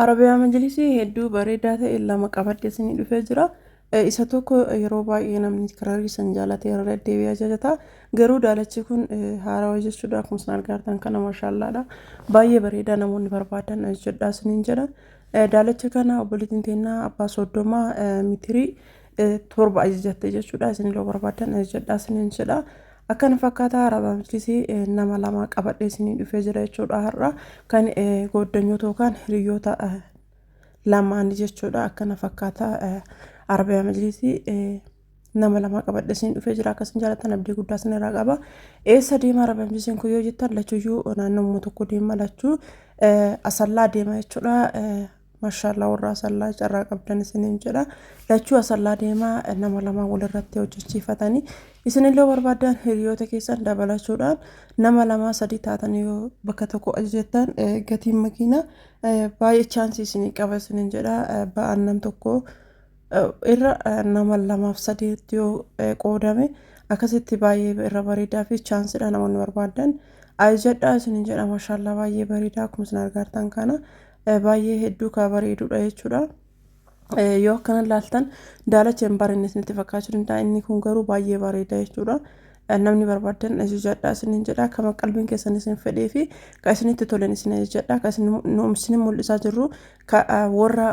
Arabiyaa majlisii hedduu bareedaa ta'e lama qabadhe isinii dhufee jira. Isa tokko yeroo baay'ee namni kararii san jaalatee irra deddeebi'ee ajajata. Garuu daalachi kun haarawa jechuudha. Akkuma isin argaa jirtan kana maashaallaadha. Baay'ee bareedaa namoonni barbaadan jedhaa isiniin jedha. Daalacha kana obboleettiin teennaa abbaa 30 mitirii 7 ajajatte jechuudha. Isin illee barbaadan ajajadhaa isiniin jedha. Akkana fakkaata arabaa majlisii nama lama qabadhee isinii dhufee jira jechuudha har'a kan gooddanyoota yookaan hiriyoota lamaanii jechuudha. Akkana fakkaata arabaa majlisii nama lama qabadhee isinii dhufee jira. Akkasin jaalatan abdii guddaa isin irraa qaba. Eessa deema arabaa majlisiin kun yoo jettan lachuyyuu naannoo tokko deema lachuu Asallaa deema jechuudha. Mashallah warra Asallaa carraa qabdan isiniin jedha. Lachuu Asallaa deemaa nama lama walirratti hojjechiifatanii isinillee barbaadan hiriyoota keessan dabalachuudhaan nama lama sadii taatan yoo bakka tokko ajajattan gatiin makiinaa baay'ee chaansii isinii qaba isiniin jedha. Ba'aan nam tokko irra nama lamaaf sadiitti yoo qoodame akkasitti baay'ee irra bareedaa fi chaansiidha namoonni barbaadan ajajadhaa isiniin jedha. Mashallah baay'ee bareedaa akkuma isin argaartan kana. Baay'ee hedduu kaa bareedudha jechuudha. Yoo akkana ilaaltan daalacha hin bareedne isinitti fakkaachuu danda'a. Inni kun garuu baay'ee bareeda jechuudha. Namni barbaadan ajajadhaa isiniin jedha. Kama qalbiin keessan isin fedhee fi ka isinitti tolen isin ajajadhaa. Ka isin mul'isaa jirru ka warra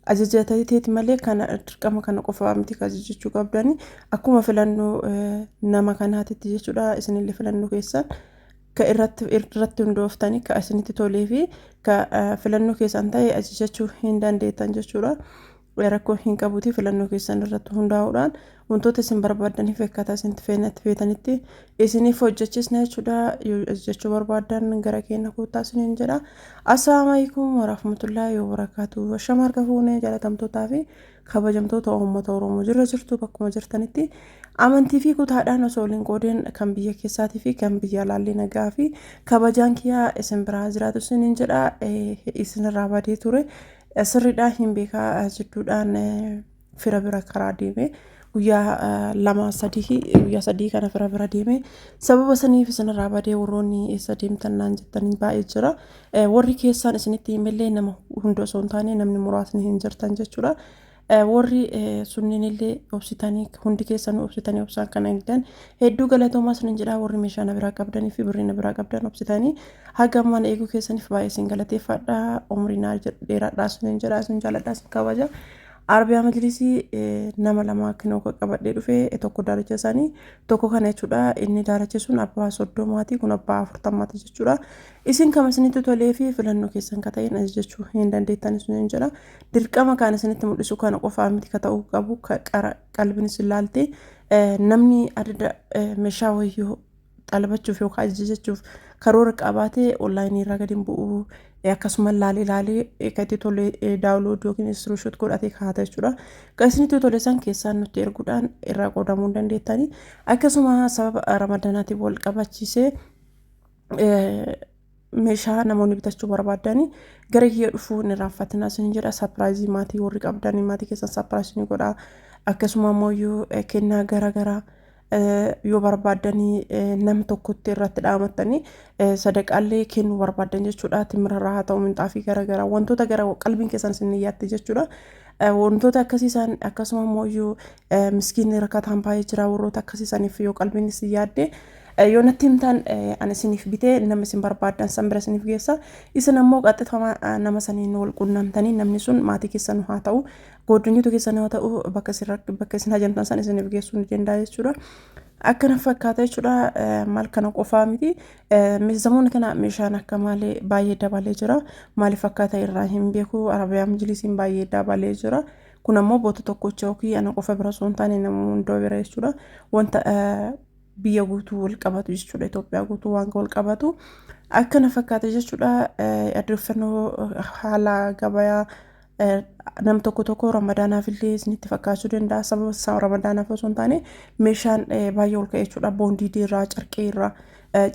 ajajateeti malee kana dirqama kana qofaa miti ka ajajachuu qabdani. Akkuma filannoo nama kanaatitti jechuudha. Isinillee filannoo keessan ka irratti hundooftanii ka isinitti tolee fi ka filannoo keessan ta'e ajajachuu hin dandeettan jechuudha. Rakkoo hin qabuuti filannoo keessan irratti hundaa'uudhaan wantoota isin barbaaddaniif akkaataa isin feetanitti isiniif hojjechiisna jechuudha. Yoo ajajachuu barbaaddan gara keenya koottaa isiniin jedha. Assalaamu alaikum warahmatullaahi wabarakaatu. Ashama harka fuunee jaalatamtootaa fi kabajamtoota uummata Oromoo jirra jirtu bakkuma jirtanitti amantii fi kutaadhaan osoo waliin qoodeen kan biyya keessaatii fi kan biyya alaallee nagaa fi kabajaan kiyyaa isin biraa jiraatu isiniin jedha. Isinirraa badee ture sirriidhaa hin beekaa jidduudhaan fira bira karaa deeme guyyaa lama sadii guyyaa sadii kana fira bira deeme sababa saniif isinirraa badee warroonni eessa deemtan naan jettanii baay'ee jira. Warri keessaan isinitti himellee nama hunda osoo hin taane namni muraasni hin jirtan jechuudha. Warri sunniin illee obsitanii hundi keessanuu obsitanii obsaan kan eegdan hedduu galatoomaa isinin jedha. Warri meeshaa na biraa qabdanii fi birrii na biraa qabdan obsitanii haga ammaa na eeguu keessaniif baay'ee isin galateeffadha. Umrii naa dheeradhaa isinin jedha, isin jaaladha, isin kabaja. Arabiyaa majlisii nama lama kinoo qabadhee dhufe tokko daalacha isaanii tokko kana jechuudha. Inni daalachi sun abbaa 30ti kun abbaa 40ti jechuudha. Isin kama isinitti tolee fi filannoo keessan ka ta'een ajajachuu hin dandeettan isiniin jedha. Dirqama kan isinitti mul'isu kana qofaa miti ka ta'uu qabu ka qara qalbiin isin laalte namni adada meeshaa wayyoo xalabachuuf yookaan ajajachuuf karoora qabaatee onlaayinii irraa gadi hin bu'u akkasuma laalee laalee kan itti tole daawulood yookiin iskiriinshoot godhatee kaa'ata jechuudha. Kan isinitti tole san keessaan nutti erguudhaan irraa qoodamuu hin dandeettani. Akkasuma sababa ramadanaatiif wal qabachiisee meeshaa namoonni bitachuu barbaadani gara kiyya dhufuu hin irraanfatinaa isin jedha. Sapiraayizii maatii warri qabdanii maatii keessan sapiraayizii ni godha. Akkasuma immoo kennaa gara garaa yoo barbaaddanii nama tokkotti irratti dhaamattanii sadaqaallee kennuu barbaaddan jechuudha. Timirarraa haa ta'u minxaafii gara garaa wantoota gara qalbiin keessan isin yaatti jechuudha. Wantoota akkasiisan akkasuma immoo miskiinni rakkataan baay'ee jira warroota akkasiisaniif yoo qalbiin isin yaadde yoo natti himtan ani isiniif bitee nama isin barbaaddan san bira isiniif geessa. Isin ammoo qaxxifama nama saniin wal qunnamtanii namni sun maatii keessan haa ta'u gooddanyoota keessan haa ta'u bakka isin hajamtan san isiniif geessuu ni danda'a jechuudha. Akkana fakkaata jechuudha. Maal kana qofaa miti. Zamoonni kana meeshaan akka malee baay'ee dabalee jira. Maaliif akka ta'e irraa hin beeku. Arabiyaa majlisiin baay'ee dabalee jira. Kun ammoo boota tokkocha yookiin ana qofa bira osoo hin taane nama hundaa bira jechuudha. Wanta biyya guutuu wal qabatu jechuudha. Itoophiyaa guutuu waan wal qabatu akkana fakkaata jechuudha. Odeeffannoo haala gabayaa nam tokko tokko ramadaanaaf illee isinitti fakkaachuu danda'a. Sababa isaa ramadaanaaf osoo hin taane meeshaan baay'ee ol ka'e jechuudha. Boondii irraa, carqii irraa,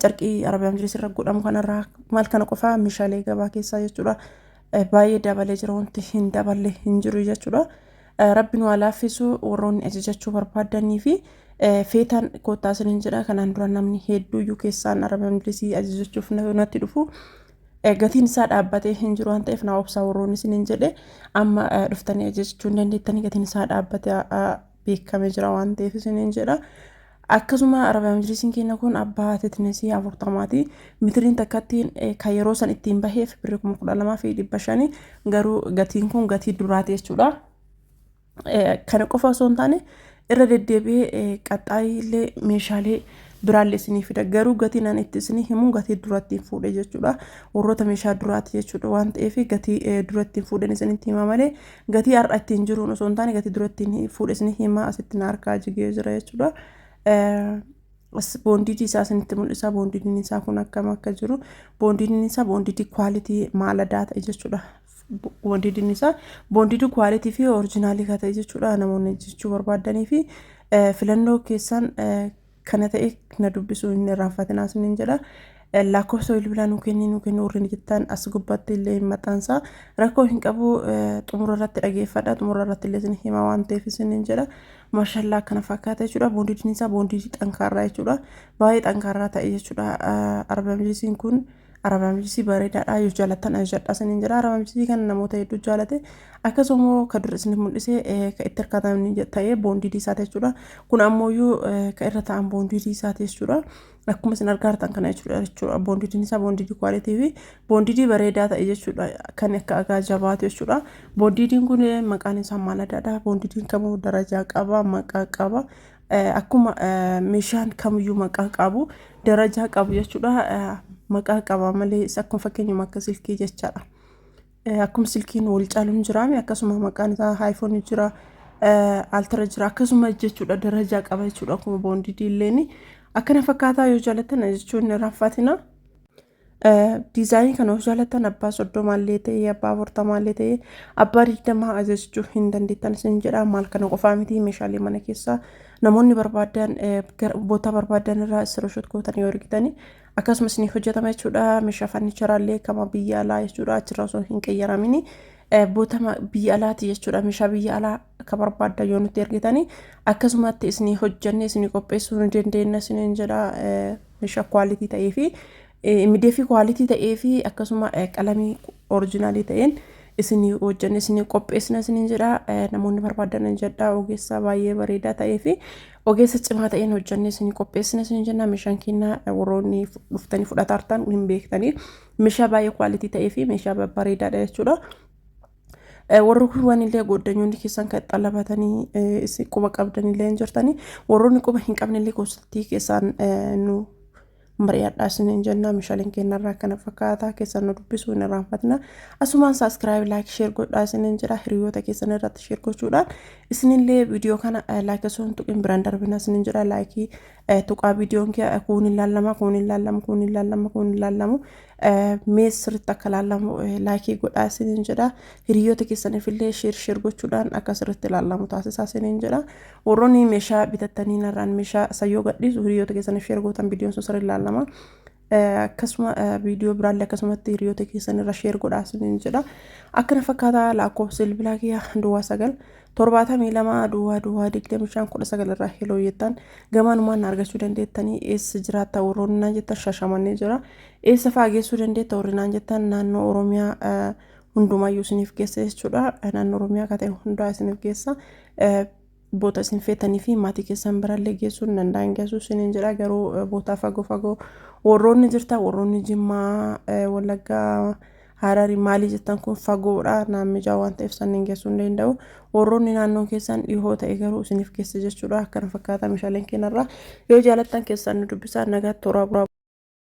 carqii Arabiyaa Majlis irra godhamu kanarraa maal kana qofaa meeshaalee gabaa keessaa jechuudha. Baay'ee dabalee jira wanti hin daballe hin jiru jechuudha. Rabbi nu haa laaffisu warroonni ajajachuu barbaaddanii fi feetan koottaa isiniin jedha. Kanaan dura namni hedduuyyuu keessaan Arabiyaa Majlisii ajajachuuf natti dhufu. Gatiin isaa dhaabbatee hin jiru waan ta'eef naa obsaa warroonni isiniin jedhe amma dhuftanii ajajachuu hin dandeettanii, gatiin isaa dhaabbatee beekamee jira waan ta'eef isiniin jedha. Akkasuma arabaa majlisiin keenya kun abbaa thicknessii 40ti. Mitiriin takkattiin kan yeroo san ittiin baheef birrii 12,500, garuu gatiin kun gatii duraati jechuudha. Kana qofa osoo hin taane irra deddeebi'ee qaxxaayii illee meeshaalee biraallee isinii fida. Garuu gatiin ani itti isinii himu gatii duratti fuudhe jechuudha. Warroota meeshaa duraati jechuudha waan ta'eef gatii duratti fuudhan isinitti hima malee gatii har'a ittiin jiruun osoo hin taane gatii duratti fuudhe isinii hima. Asitti na harkaa jigee jira jechuudha. Boondiidii isaa isinitti mul'isa. Boondiidiin isaa kun akkam akka jiru. Boondiidiin isaa boondiidii quality maaladaa ta'e jechuudha. Boondiidiin isaa boondiidii quality fi originalii kan ta'e jechuudha. Namoonni jechuu barbaadanii fi filannoo keessan kana ta'e na dubbisuu hin irraanfatinaa isiniin jedha. Lakkoofsa bilbilaa nu kenni, nu kenni warri jettan as gubbaatti illee maxxansa. Rakkoo hin qabu, xumura irratti dhageeffadha. Xumura irratti illee isin hima waan ta'eef isiniin jedha. Maashallaa, akkana fakkaata jechuudha. Boondiidiin isaa boondiidii xankaarraa jechuudha. Baay'ee xankaarraa ta'e jechuudha. Arabaa majlisiin kun arabaa majlisii bareedaadha. Yoo jaalattan ajajadha isiniin jedha. Arabaa majlisii kana namoota hedduu jaalate. Akkasuma kan dura isiniif mul'ise kan itti hirkatan ta'ee boondiidii isaati jechuudha. Kun ammoo kan irra ta'an boondiidii isaati jechuudha. Akkuma isin argaa jirtan kana jechuudha. Boondiidiin isaa boondiidii quality fi boondiidii bareedaa ta'e jechuudha. Kan akka agaa jabaatu jechuudha. Boondiidiin kun maqaan isaa maaladaadha. Boondiidiin kamuu darajaa qaba, maqaa qaba. Akkuma meeshaan kamiyyuu maqaa qabu, darajaa qabu jechuudha. Maqaa qaba malee akkuma fakkeenyuma akka silkii jechaadha. Akkuma silkiin wal caaluun jiraame akkasuma maqaan isaa iPhone jira, Ultra jira akkasuma jechuudha, darajaa qaba jechuudha. Akkuma boondiidii illeen akkana fakkaataa yoo jaalattan jechuun hin irraanfatina. Designii kana yoo jaalattan abbaa 30llee ta'ee, abbaa 40llee ta'ee, abbaa 20 ajajachuu hin dandeettan isin jedha. Maal kana qofaa miti, meeshaalee mana keessaa namoonni barbaadan boota barbaadan irraa screenshot gootanii yoo ergitanii akkasumas ni hojjetama jechuudha. Meeshaa furniturallee kama biyya alaa jechuudha, achirraa osoo hin qeyyaramin boota biyya alaati jechuudha. Meeshaa biyya alaa akka barbaaddan yoo nutti ergitanii akkasumatti isinii hojjennee isinii qopheessuu ni dandeenya isiniin jedha. Meeshaa quality ta'ee fi midee fi quality ta'ee fi akkasuma qalamii originalii ta'een isinii hojjenne isinii qopheessina isiniin jedha. Namoonni barbaadan jedha, ogeessa baay'ee bareedaa ta'ee fi ogeessa cimaa ta'een hojjenne isinii qopheessina isiniin jenna. Meeshaan keenya warroonni dhuftanii fudhataartan hin beektanii, meeshaa baay'ee quality ta'ee fi meeshaa babbareedaadha jechuudha. Warri kuuwwan illee goddanyoonni keessan kan xalabatanii quba qabdan illee hin jirtanii, warroonni quba hin qabne illee gosoottii keessaan nu mari'adhaa isiniin jenna. Meeshaaleen keenyarraa kana fakkaata, keessan nu dubbisuu hin irraanfatina. Asumaan subscribe, like, share godhaa isiniin jedha. Hiriyoota keessan irratti share gochuudhaan isinillee viidiyoo kana like osoo hin tuqin biraan darbina isiniin jedha. Likeii tuqaa. Viidiyoon kee kuun hin laallama, kuun hin laallama, kuun hin laallama, kuun hin laallamu. Mee sirriitti akka laallamu likeii godhaa isiniin jedha. Hiriyoota keessaniif illee share share gochuudhaan akka sirriitti laallamu taasisaa isiniin jedha. Warroonni meeshaa bitattanii narraan meeshaa sayyoo gadhiisu hiriyoota keessaniif share gootan, viidiyoon sun sirriitti laallama. Akkasuma viidiyoo biraallee akkasumatti hiriyoota keessan irra share godhaa isiniin jedha. Akkana fakkaataa. Lakkoofsa bilbilaa kiyya 0972 00 25 19 irraa hello jettan gamaanumaan argachuu dandeettanii. Eessa jiraatta warroonni naan jettan, Shaashamannee jira. Eessa fa'aa geessuu dandeetta warri naan jettan, naannoo Oromiyaa hundumaayyuu isiniif geessa jechuudha. Naannoo Oromiyaa akka ta'e hundaa isiniif geessa. Boota isin feetanii fi maatii keessan birallee geessuu hin danda'an geessuu isiniin jedha. Garuu boota fagoo fagoo warroonni jirtan, warroonni Jimmaa, Wallaggaa, Hararii maalii jettan kun fagoodha, naan mijaa waan ta'eef sanniin geessuu hin danda'u. Warroonni naannoon keessan dhihoo ta'e garuu isiniif geessa jechuudha. Akkana fakkaata meeshaaleen keenyarraa. Yoo jaalattan keessan nu dubbisaa. Nagaatti toraa.